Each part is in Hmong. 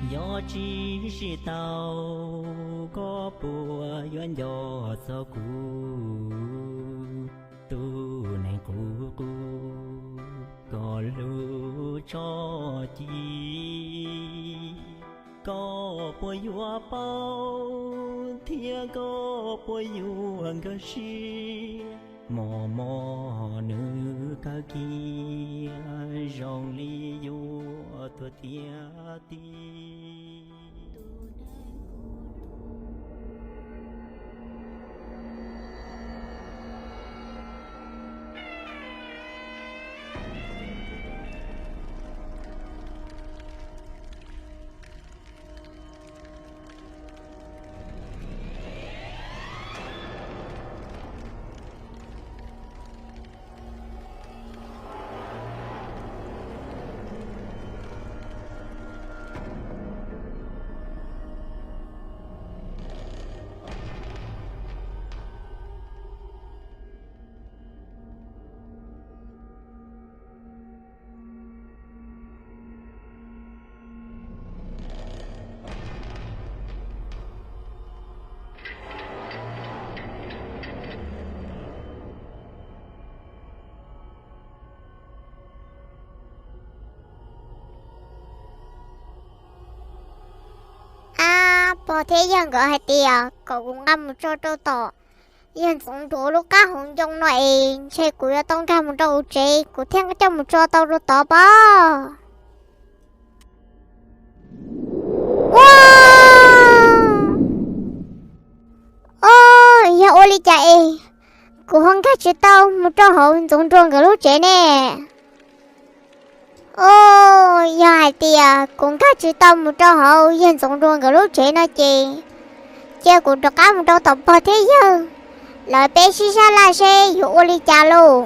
Yog tsis sib tau, koj puas yuav nco txog kuv, tus neeg qus qus koj hlub tso ci? Koj puas yuav paub thiab koj puas yuav nkag siab? Mos mos nws kawg kiag zoo li yuav tuag tiag tiag. Ab, pog thiab yawg nkawd hais tias kom kuv nqa mus tso rau tom yawg Ntxoov Nruas lub qab hauv ncoo no es ntshe kuv yuav tau nkag mus rau hauv tsev, kuv thiaj coj mus tso tau rau tod pob. Ua, o, yog ua li cas es kuv ho nkag tsis tau mus rau hauv Ntxoov Nruas nkawd lub tsev ne? O, yog hais tias kuv nkag tsis tau mus rau hauv yawg Ntxoov Nruas nkawd lub tsev no ces cia kuv rov qab mus rau tom pog thiab yawg lawv peb sib sab laj seb yuav ua li cas lauj.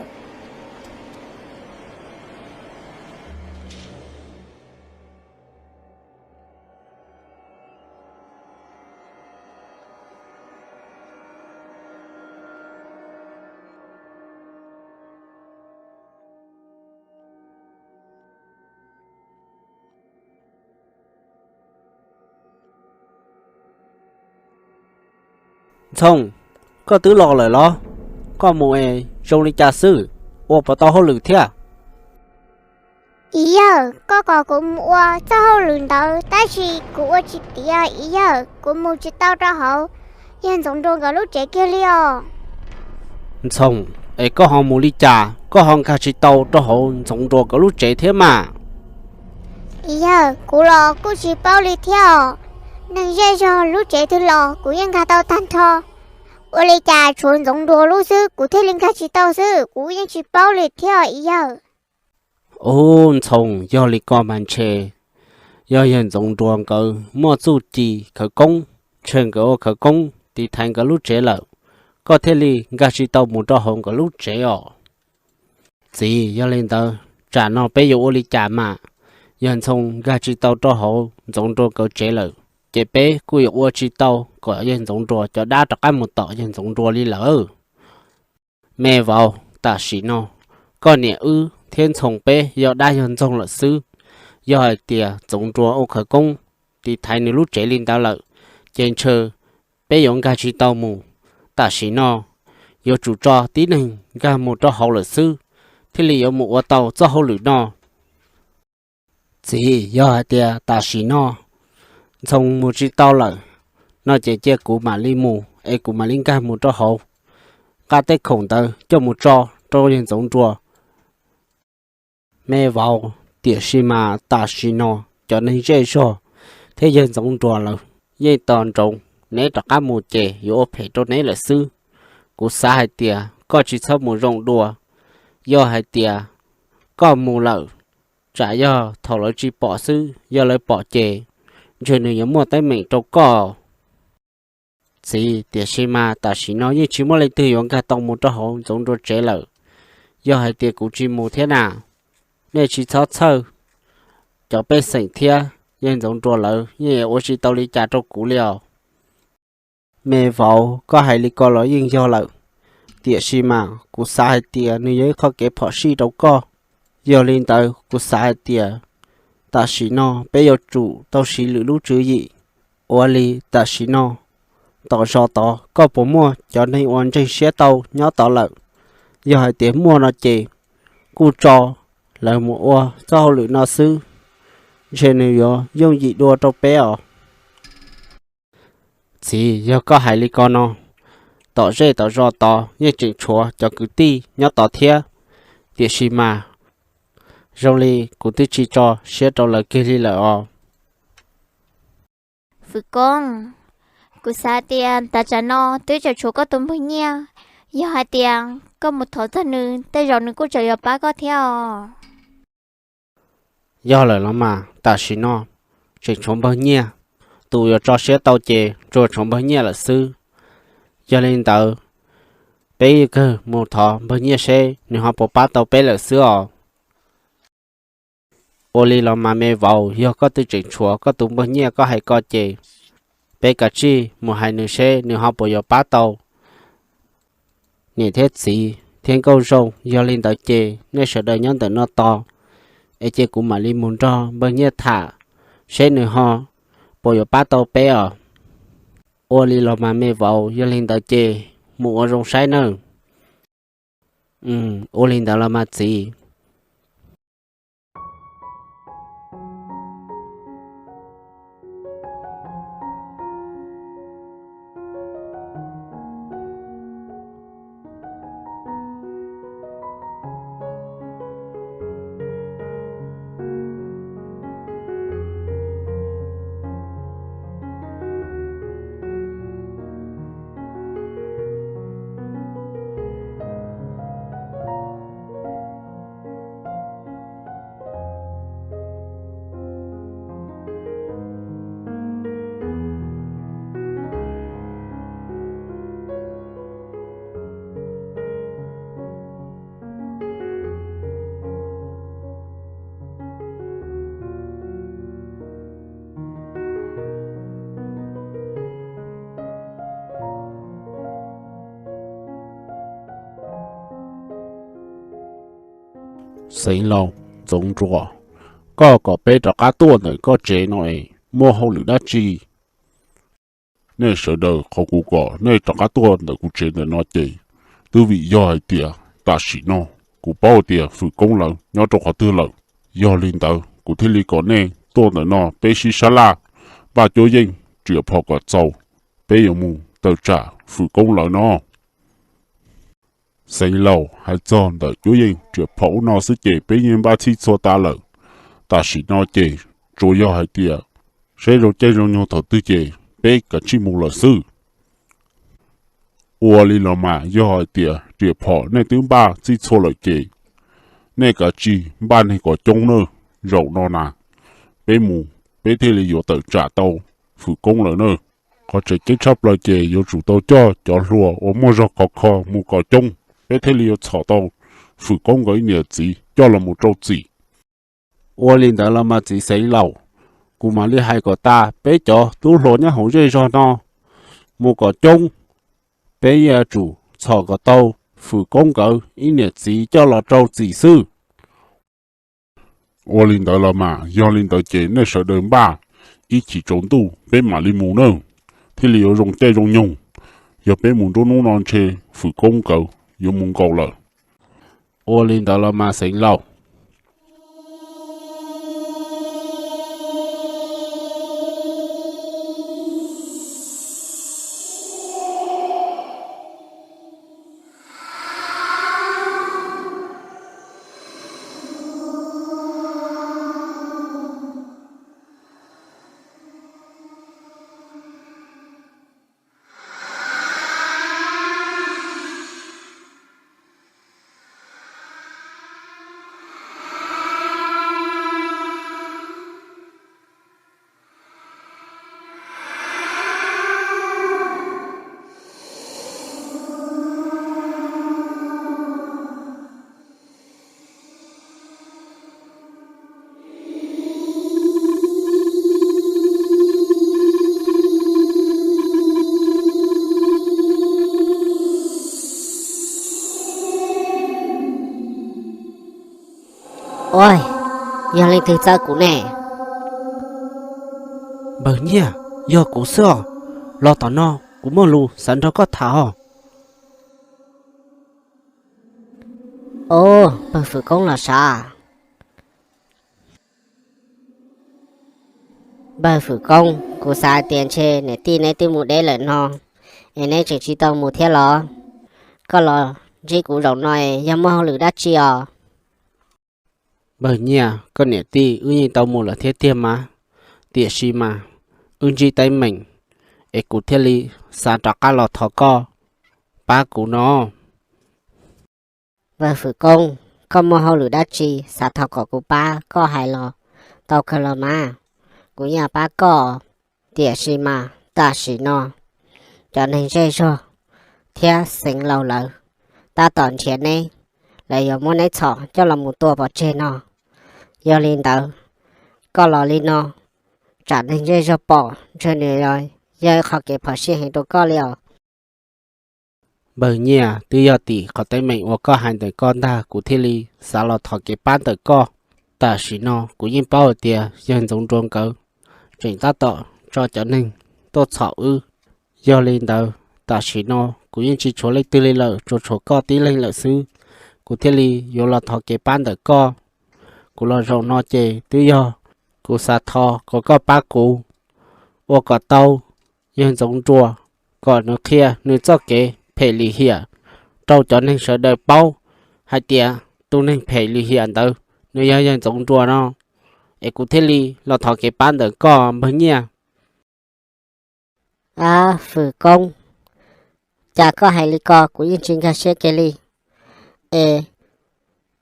Ntxhoo, koj twb los lawm los? Koj mus es zoo li cas xwb, ua puas tau hauj lwm thiab? Ib yawg, koj kom kuv mus ua txoj hauj lwm ntawd tab sis kuv ua tsis tiav ib yawg, kuv mus tsis tau rau hauv yawg Ntxoov Nruas nkawd lub tsev kiag li os. Ntxhoo, es koj ho mus li cas koj ho nkag tsis tau rau hauv Ntxoov Nruas nkawd lub tsev thiab mas? Ib yawg, kuv los kuj tsis paub li thiab os. Neeg zej zog lub tsev twg los kuv yeej nkag tau tag nrho. Ua li cas tshuav Ntxoov Nruas lub xwb kuv thiaj li nkag tsis tau xwb, kuv yeej tsis paub li thiab ib yawg. Ub, Ntxhoo, yog li ko mas ntshe yog yawg Ntxoov Nruas nkawd muaj txuj ci khawv koob, ntshe nkawd ua khawv koob tiv thaiv nkawd lub tsev lawm, koj thiaj li nkag tsis tau mus rau hauv nkawd lub tsev os. Txiv, yog li ntawd tsam no peb yuav ua li cas mas? Yawg Ntxhoo nkag tsis tau rau hauv Ntxoov Nruas nkawd tsev lawm, ces peb kuj yuav ua tsis tau kom yawg Ntxoov Nruas cov dab rov qab mus tom yawg Ntxoov Nruas li lawm. Me vauv, tam sim no koj niam wb thiab Ntxhoo peb yog dab yog ntxoog lawm xwb. Yog hais tias Ntxoov Nruas ua khawv koob tiv thaiv nws lub tsev li ntawd lawm, ces ntshe peb yuav nkag tsis tau mus. Tam sim no yuav tsum tso tib neeg nkag mus rau hauv lawm xwb, thiaj li yuav mus ua tau txoj hauj lwm no. Txiv, yog hais tias tam sim no Ntxhoo mus tsis tau lawm no ces cia kuv mam li mus es kuv mam li nkag mus rau hauv nqa tej khoom ntawd coj mus tso rau yawg Ntxoov Nruas. Me vauv, tiam sis mas tam sim no cov neeg zej zog thiab yawg Ntxoov Nruas lawv yeej tos ntsoov neb rov qab mus ces yuav ua phem rau neb lawm xwb. Kuv xav hais tias koj tsis txhob mus zoo dua. Yog hais tias koj mus lawm, tsam yog thaum lawv tsis pom xwb, yog lawv pom ces ntshe nws yuav muaj teeb meem rau koj. Txiv, tiam sis mas tam sim no yeej tsis muaj leej twg yuav nkag tau mus rau hauv Ntxoov Nruas tsev lawm. Yog hais tias kuv tsis mus thiab na, nej tsis txhob txhawj. Cov pej xeem thiab yawg Ntxoov Nruas lawv yeej ua tsis tau li cas rau kuv li os. Me vauv, koj hais li ko los yeej yog lawm, tiam sis mas kuv xav hais tias nws yog ib qho kev phom sij rau koj. Yog li ntawd kuv xav hais tias Tam sim no peb yuav tsum tau siv lwm lub tswv yim. Ua li tam sim no tom zos tod koj puas muaj cov neeg uas ntseeg siab tau nyob tod lawm? Yog hais tias muaj no ces kuj tso lawv mus ua txoj hauj lwm no xwb, ntshe nws yuav yooj yim dua rau peb os. Txiv, yog koj hais li ko no, tom zej tom zos tod yeej tseem tshuav cov kwv tij nyob tod thiab, tiam sis mas zoo li kuv twb tsis tso siab rau lawv kiag li lawm os. Fwm Koob, kuv xav tias tam tsam no twb tseem tshuav koj tus npawg Nyiaj, yog hais tias koj mus thov txog nws tej zaum nws kuj tseem yuav pab koj thiab os. Yog lawm los mas, tam sim no tseem tshuav npawg Nyiaj, tus yuav tso siab tau ces tsuas tshuav npawg Nyiaj lawm xwb. Yog li ntawd, peb kawg mus thov npawg Nyiaj seb nws ho puas pab tau peb lawm xwb os. Ua li los mas me vauv, yog koj twb tseem tshuav koj tus npawg Nyiaj koj hais ko ces peb kav tsij mus hais nws seb nws ho puas yuav pab tau niam thiab txiv thiab Nkauj Zoo. Yog li ntawd ces nej sawv daws nyob ntawm no tos, es ces kuv mam li mus nrog npawg Nyiaj tham seb nws ho puas yuav pab tau peb os. Ua li los mas me vauv, yog li ntawd ces mus ua zoo saib nawb. Ua li ntawd los mas txiv. Xeev Laus, Ntxoov Nruas, koj kom peb rov qab tuaj ntawm koj tsev no es muaj hauj lwm dab tsi? Nej sawv daws, qhov kuv kom nej rov qab tuaj ntawm kuv tsev ntawm no ces twb vim yog hais tias tam sim no kuv paub tias Fwm Koob lawv nyob rau qhov twg lawm. Yog li ntawd kuv thiaj li kom nej tuaj ntawm no peb sib sab laj npaj cuab yeej riam phom kom txaus, peb yuav mus tawm tsam Fwm Koob lawv no. Xeev Laus, hais txog ntawm cuab yeej riam phom ub no xwb ces peb yeej npaj txhij txhua tas lawm. Tam sim no ces tsuas yog hais tias seb zoo caij zoo nyoog thaum twg ces peb kav tsij mus lawm xwb. Ua li los mas yog hais tias riam phom nej twb npaj txhij txhua lawm ces nej kav tsij npaj neeg kom coob nawb. Zaum no na, peb mus peb thiaj li yuav tawm tsam tau Fwm Koob lawv nawb. Qhov tseem ceeb tshaj plaws ces yuav tsum tau coj cov hluas uas muaj zog khov kho mus kom coob, peb thiaj li yuav txhom tau Fwm Koob nkawd ib niam txiv coj los mus rau txim. Ua li ntawd los mas txiv Xeev Laus, kuv mam li hais kom tas peb cov tub hluas nyob hauv zej zog no mus kom coob, peb yuav tsum txhom kom tau Fwm Koob nkawd ib niam txiv coj los rau txim xwb. Ua li ntawd los mas yog li ntawd ces nej sawv daws npaj ib chim tsaus ntuj peb mam li mus nawb, thiaj li yuav zoo caij zoo nyoog. Yog peb mus nruab hnub no ntshe Fwm Koob nkawd yuav mus nkaus lawm. Ua li ntawd los mas Xeev Laus. Ua, yog leej twg txawb kuv ne? Npawg Nyiaj, yog kuv xwb os. Los tom no, kuv muaj lus xav nrog koj tham os. Ub, npawg Fwm Koob los sav? Npawg Fwm Koob, kuv xav hais tias ntshe niam tij neb twb mus deb lawm no, es neb tseem tsis tau mus thiab los? Koj los ntsib kuv zaum no es yog muaj hauj lwm dab tsi os? Npawg Nyiaj, koj niam tij wb yeej tau mus lawm thiab tiag mas, tiam sis mas wb ntsib teeb meem, es kuv thiaj li xav rov qab los thov koj pab kuv no. Npawg Fwm Koob, koj muaj hauj lwm dab tsi xav thov kom kuv pab koj hais los tau kawg los mas, kuv yeej pab koj. Tiam sis mas tam sim no cov neeg zej zog thiab xeev laus lawv tab tom nrhiav neb, lawv yuav muab neb txhom coj los mus tua pov tseg no. Yog li ntawd, koj los li no, tsam neeg zej zog pom ntshe nws yog ib qho kev phom sij heev rau koj li os. Npawg Nyiaj, twb yog tim qhov teeb meem uas koj hais ntawm koj ntag kuv thiaj li xav los thov kev pab ntawm koj. Tam sim no kuv yeej paub hais tias yawg Ntxoov Nruas nkawd tseem tab tom tso cov neeg tuaj txhom wb. Yog li ntawd, tam sim no kuv yeej tsis tshuav leej twg li lawm, tsuas tshuav koj tib leeg lawm xwb, kuv thiaj li yuav los thov kev pab ntawm koj. Kuv los zaum no ces twb yog kuv xav thov kom koj pab kuv ua kom tau yawg Ntxoov Nruas, kom nws qhia nws txoj kev phem lim hiam rau cov neeg sawv daws paub hais tias tus neeg phem lim hiam ntawd nws yog yawg Ntxoov Nruas no, es kuv thiaj li los thov kev pab ntawm koj npawg Nyiaj. Ab, Fwm Koob, cas koj hais li ko kuv yeej tsis nkag siab kiag li. Es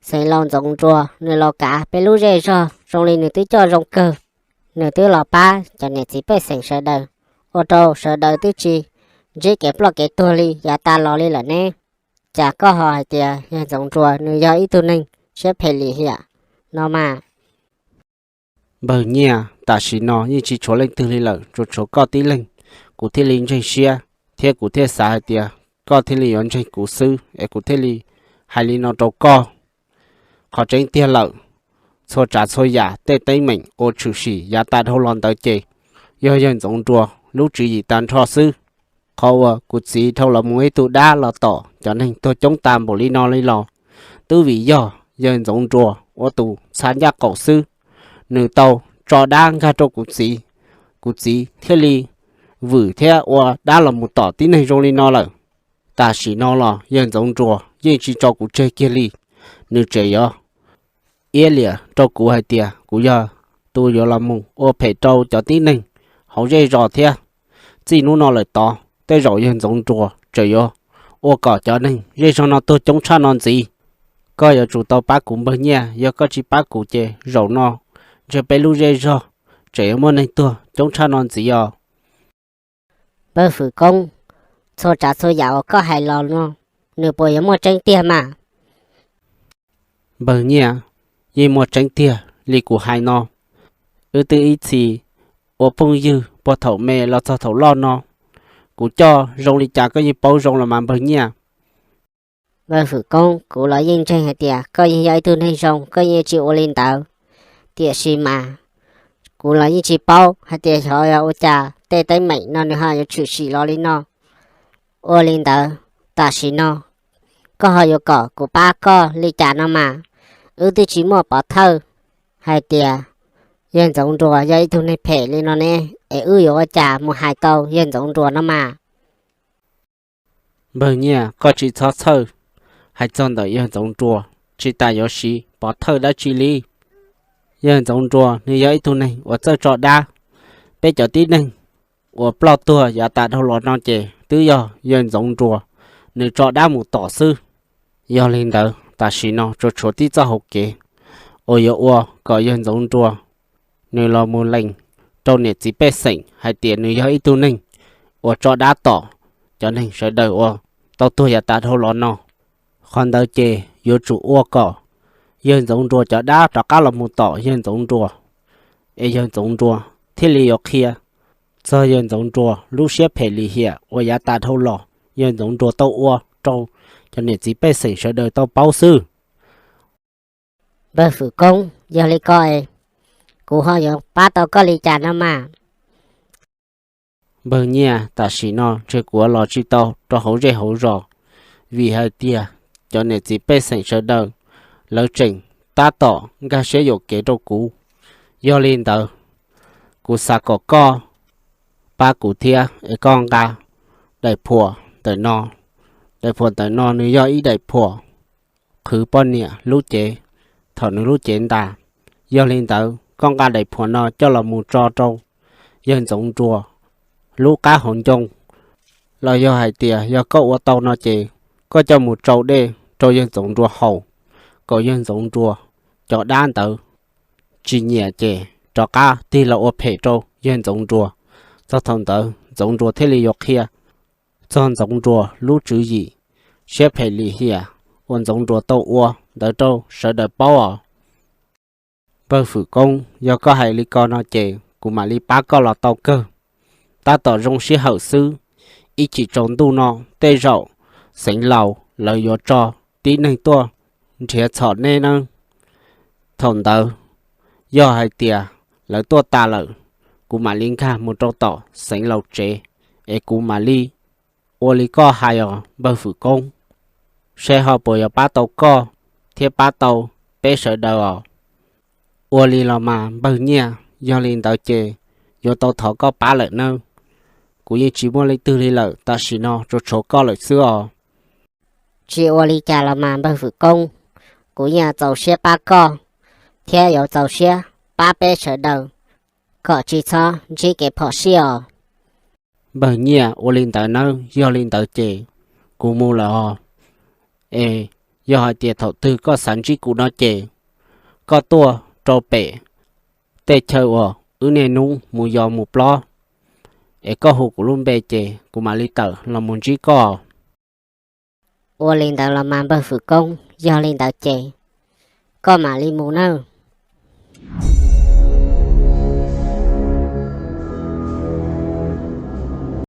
xeev laus Ntxoov Nruas nws los kav peb lub zej zog zoo li nws twb coj zoo kawg, nws twb los pab cov niam txiv pej xeem sawv daws, ua rau sawv daws twb tsis ntsib kev ploj kev tuag li yav tas los li lawm ne. Cas koj ho hais tias yawg Ntxoov Nruas nws yog ib tug neeg siab phem lim hiam no mas? Npawg Nyiaj, tam sim no yeej tsis tshuav leej twg li lawm, tsuas tshuav koj tib leeg, kuv thiaj li ntseeg siab, thiab kuv thiaj xav hais tias koj thiaj li yuav ntseeg kuv xwb, es kuv thiaj li hais li no rau koj. Qhov tseeb tiag lawm, txhua tsav txhua yam tej teeb meem uas tshwm sim yav tas dhau los ntawd ces yog yawg Ntxoov Nruas lub tswv yim tag nrho xwb. Qhov uas kuv txiv dhau los mus ib tug dab los tom cov neeg tuag coob tas npaum li no li los, twb vim yog yawg Ntxoov Nruas ua tus txha ncaj qaum xwb. Nws tau tso dab nkag rau kuv txiv, kuv txiv thiaj li vwm thiab ua dab los mus tom tib neeg zoo li no lawm. Tam sim no los yawg Ntxoov Nruas yeej tsis tso kuv tseg kiag li. Nws tseem yuav iab liam rau kuv hais tias kuv yog tus yuav los mus ua phem rau cov tib neeg hauv zej zos thiab. Txij hnub no lawm tod tej zaum yawg Ntxoov Nruas tseem yuav ua kom cov neeg zej zog no tuag coob tshaj no ntxiv. Koj yuav tsum tau pab kuv npawg Nyiaj, yog koj tsis pab kuv ces zaum no ntshe peb lub zej zog tseem yuav muaj neeg tuag coob tshaj no ntxiv os. Npawg Fwm Koob, txhua tsav txhua yam uas koj hais los no, nws puas yuav muaj tseeb tiag mas? Npawg Nyiaj, yeej muaj tseeb tiag li kuv hais no. Wb twb ib txhis ua phooj ywg puag thaum me los txog thaum loj no. Kuv coj zoo li cas koj yeej paub zoo los mas npawg Nyiaj. Npawg Fwm Koob, kuv los yeej ntseeg hais tias koj yeej yog ib tug neeg zoo, koj yeej tsis ua li ntawd. Tiam sis mas kuv los yeej tsis paub hais tias xyov yog ua cas tej teeb meem no nws ho yuav tshwm sim los li no. Ua li ntawd, tam sim no koj ho yuav kom kuv pab koj li cas no mas? Wb twb tsis muaj pov thawj hais tias yawg Ntxoov Nruas yog ib tug neeg phem li no ne, es wb yuav ua cas mus hais tau yawg Ntxoov Nruas no mas? Npawg Nyiaj, koj tsis txhob txhawj. Hais txog ntawm yawg Ntxoov Nruas, tsis tas yuav siv pov thawj dab tsi li. Yawg Ntxoov Nruas nws yog ib tug neeg uas txawj tso dab. Peb cov tib neeg uas ploj tuag yav tas dhau los no ces twb yog yawg Ntxoov Nruas nws tso dab mus tom xwb. Yog li ntawd, tam sim no tsuas tshuav tib txoj hauv kev uas yuav ua kom yawg Ntxoov Nruas nws los mus lees rau niam txiv pej xeem hais tias nws yog ib tug neeg uas tso dab tom cov neeg sawv daws uas tau tuag yav tas dhau los no. Qhov ntawd ces yuav tsum ua kom yawg Ntxoov Nruas cov dab rov qab los mus tom yawg Ntxoov Nruas, es yawg Ntxoov Nruas thiaj li yuav qhia txog yawg Ntxoov Nruas lub siab phem lim hiam uas yav tas dhau los yawg Ntxoov Nruas tau ua rau cov niam txiv pej xeem sawv daws tau paub xwb. Npawg Fwm Koob, yog li ko es kuv ho yuav pab tau koj li cas no mas? Npawg Nyiaj, tam sim no ntshe kuv los tsis tau rau hauv zej hauv zos, vim hais tias cov niam txiv pej xeem sawv daws lawv tseem tab tom nkag siab yuam kev rau kuv. Yog li ntawd, kuv xav kom koj pab kuv thiab es koj nqa daim phuam ntawm no. Daim phuam ntawm no nws yog ib daim phuam qhwv poj niam lub cev thaum nws lub cev ntas. Yog li ntawd, koj nqa daim phuam no coj los mus tso rau yawg Ntxoov Nruas lub qab hauv ncoo, los yog hais tias yog koj ua tau no ces koj coj mus tsau dej rau yawg Ntxoov Nruas haus, kom yawg Ntxoov Nruas cov dab ntawd tsis nyiam ces rov qab tig los ua phem rau yawg Ntxoov Nruas. Txog thaum ntawd Ntxoov Nruas thiaj li yuav qhia txog Ntxoov Nruas lub tswv yim siab phem lim hiam uas Ntxoov Nruas tau ua ntawd rau sawv daws paub os. Npawg Fwm Koob, yog koj hais li ko no ces kuv mam li pab koj los tau kawg. Tab tom zoo sij hawm xwb, ib chim tsaus ntuj no tej zaum Xeev Laus lawv yuav tso tib neeg tuaj nrhiav txhom nej nawb. Thaum ntawd yog hais tias lawv tuaj tas lawm, kuv mam li nkag mus rau tom Xeev Laus tsev, es kuv mam li ua li koj hais os npawg Fwm Koob, saib ho puas yuav pab tau koj thiab pab tau peb sawv daws os. Ua li los mas npawg Nyiaj, yog li ntawd ces yuav tau thov koj pab lawm nawb. Kuv yeej tsis muaj leej twg li lawm, tam sim no tsuas tshuav koj lawm xwb os. Tsis ua li cas los mas npawg Fwm Koob, kuv yeej txaus siab pab koj thiab yuav txaus siab pab peb sawv daws kom tsis txhob ntsib kev phom sij os. Npawg Nyiaj, ua li ntawd nawb, yog li ntawd ces kuv mus lawm os. Es yog hais tias thaum twg koj xav ntsib kuv no ces koj tuaj rau pem tej chaw uas wb niaj hnub mus yos mus plob, es koj hu kuv lub npe ces kuv mam li tawm los mus ntsib koj. Ua li ntawd los mas npawg Fwm Koob, yog li ntawd ces koj mam li mus nawb.